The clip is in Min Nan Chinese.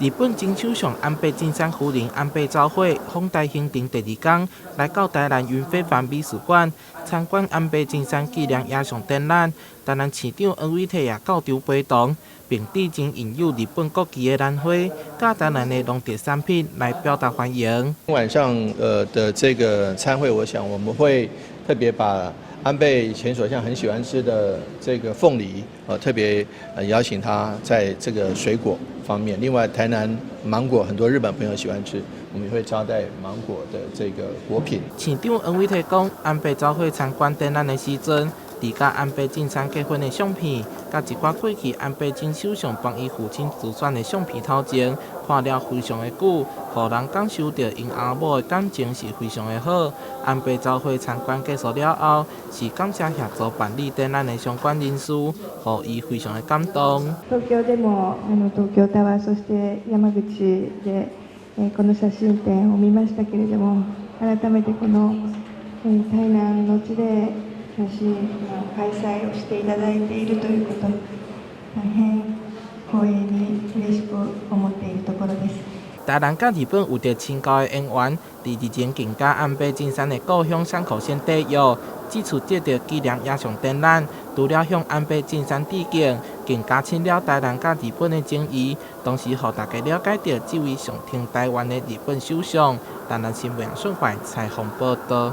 日本前首相安倍晉三夫人安倍昭惠訪台行程第二工，來到台南雲非凡美術館參觀安倍晉三紀念影像展覽。台南市長黃偉哲也到場陪同，並致贈印有日本國旗的蘭花，佮台南的農特產品來表達歡迎。晚上的這個餐會，我想我們會特別把安倍前首相很喜歡吃的這個鳳梨，特別邀請他在這個水果方面。另外，台南芒果很多日本朋友喜歡吃，我們也會招待芒果的這個果品。市長黃偉哲講，安倍昭惠參觀展覽的時陣，佇佮安倍晉三結婚的相片，佮一寡過去安倍前首相幫伊父親助選的相片頭前，看了非常的久，予人感受著𪜶翁某的感情是非常的好。安倍昭惠參觀結束了後，是感謝協助辦理展覽的相關人士，予伊非常的感動。東京でも東京タワー、そして山口でこの写真展を見ましたけれども、改めてこの台南の地で写真の開催をしていただいているということ、大変光栄に嬉しく思っているところです。台南佮日本有著深厚的淵源，佇日前更佮安倍晉三的故鄉山口縣締約，這次藉著紀念影像展覽，除了向安倍晉三致敬，更加深了台南佮日本的情誼，同時予大家了解著這位上疼台灣的日本首相。台南新聞順懷採訪報道。